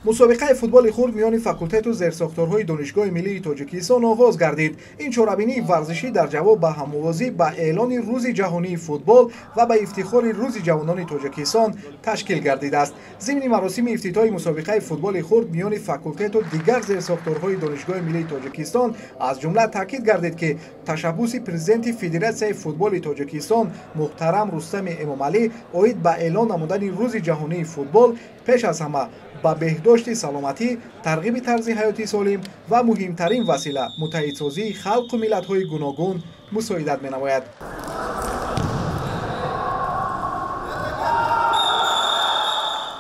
Мусобиқаи футболи хурд миёни факултету зерсохторҳои Донишгоҳи миллии Тоҷикистон оғоз гардид. Ин чорабинии варзишӣ дар ҷавоб ба ҳамовозӣ ба эълони Рӯзи ҷаҳонии футбол ва ба ифтихори Рӯзи ҷавонони Тоҷикистон ташкил гардидааст. Зимни маросими ифтитоҳи мусобиқаи футболи хурд миёни факултету дигар зерсохторҳои Донишгоҳи миллии Тоҷикистон аз ҷумла таъкид гардид, ки ташаббуси президенти Федератсияи футболи Тоҷикистон муҳтарам Рустами Эмомалӣ оид ба эълон намудани Рӯзи ҷаҳонии футбол пеш аз ҳама ба беҳдошти саломатӣ, тарғиби тарзи ҳаёти солим ва муҳимтарин васила муттаҳидсозии халқу миллатҳои гуногун мусоидат менамояд.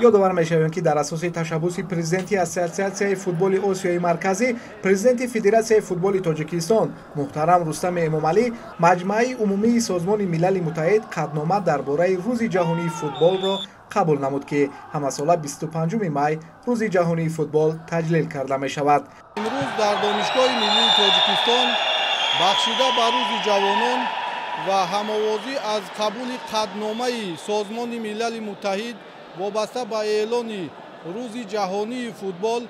Ёдовар мешавем, ки дар асоси ташаббуси президенти Ассотсиатсияи футболи Осиёи Марказӣ, президенти Федератсияи футболи Тоҷикистон муҳтарам Рустами Эмомалӣ Маҷмааи умумии Созмони Милали Муттаҳид қатънома дар бораи Рӯзи ҷаҳонии футболро қабул намуд, ки ҳамасола 25 май Рӯзи ҷаҳонии футбол таҷлил карда мешавад. Имрӯз дар Донишгоҳи миллии Тоҷикистон бахшида ба Рӯзи ҷавонон ва ҳамовозӣ аз қабули қатъномаи Созмони Милали Муттаҳид вобаста ба эълони Рӯзи ҷаҳонии футбол,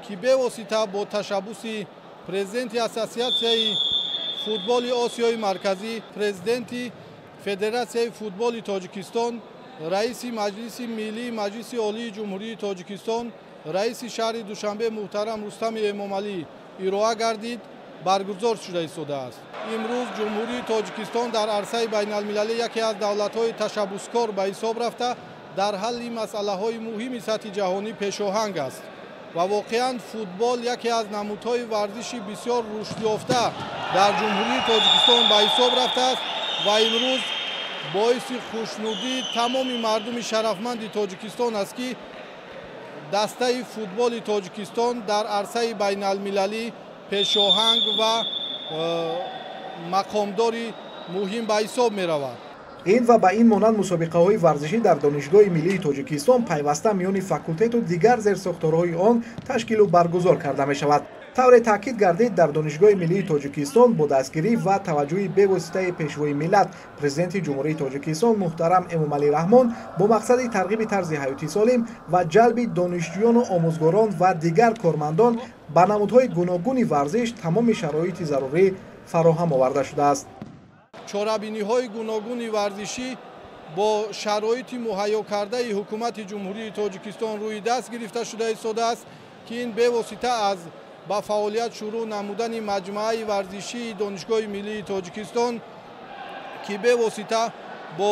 ки бевосита бо ташаббуси президенти Ассотсиатсияи футболи Осиёи Марказӣ, президенти Федератсияи футболи Тоҷикистон, раиси Маҷлиси Миллии Маҷлиси Олии Ҷумҳурии Тоҷикистон, раиси шаҳри Душанбе муҳтарам Рустами Эмомалӣ ироа гардид, баргузор шуда истодааст. Имрӯз Ҷумҳурии Тоҷикистон дар арсаи байналмилалӣ яке аз давлатҳои ташаббускор ба ҳисоб рафта, дар ҳалли масъалаҳои муҳими сатҳи ҷаҳонӣ пешоҳанг аст ва воқеан футбол яке аз намудҳои варзиши бисёр рушдёфта дар Ҷумҳурии Тоҷикистон ба ҳисоб рафтааст ва имрӯз боиси хушнудии тамоми мардуми шарафманди Тоҷикистон аст, ки дастаи футболи Тоҷикистон дар арсаи байналмилалӣ пешоҳанг ва мақомдори муҳим ба ҳисоб меравад. Ин ва ба ин монанд мусобиқаҳои варзишӣ дар Донишгоҳи миллии Тоҷикистон пайваста миёни факултету дигар зерсохторҳои он ташкилу баргузор карда мешавад. Тавре таъкид гардид, дар Донишгоҳи миллии Тоҷикистон бо дастгирӣ ва таваҷҷӯҳи бевоситаи Пешвои миллат, президенти Ҷумҳурии Тоҷикистон муҳтарам Эмомалӣ Раҳмон бо мақсади тарғиби тарзи ҳаёти солим ва ҷалби донишҷӯёну омӯзгорон ва дигар кормандон ба намудҳои гуногуни варзиш тамоми шароити зарурӣ фароҳам оварда шудааст. Чорабиниҳои гуногуни варзишӣ бо шароити муҳайё кардаи ҳукумати Ҷумҳурии Тоҷикистон рӯи даст гирифта шуда истодааст, ки ин бевосита аз ба фаъолият шурӯъ намудани маҷмӯаи варзишии Донишгоҳи миллии Тоҷикистон, ки бевосита бо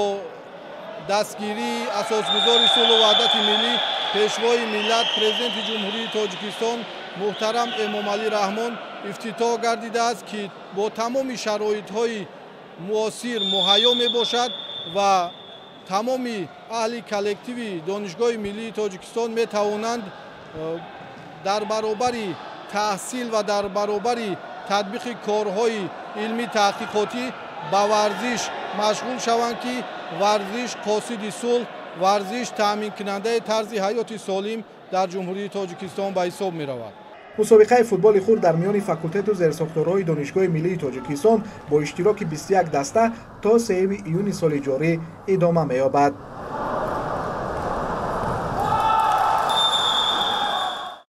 дастгирии асосгузори сулҳу ваҳдати миллӣ, Пешвои миллат, президенти Ҷумҳурии Тоҷикистон муҳтарам Эмомалӣ Раҳмон ифтитоҳ гардидааст, ки бо тамоми шароитҳои муосир муҳайё мебошад ва тамоми аҳли коллективи Донишгоҳи миллии Тоҷикистон метавонанд дар баробари таҳсил ва дар баробари татбиқи корҳои илмӣ таҳқиқотӣ ба варзиш машғул шаванд, ки варзиш қосиди сулҳ, варзиш таъминкунандаи тарзи ҳаёти солим дар Ҷумҳурии Тоҷикистон ба ҳисоб меравад. Мусобиқаи футболи хурд дар миёни факултету зерсохторҳои Донишгоҳи миллии Тоҷикистон бо иштироки 21 даста то 3 июни соли ҷорӣ идома меёбад.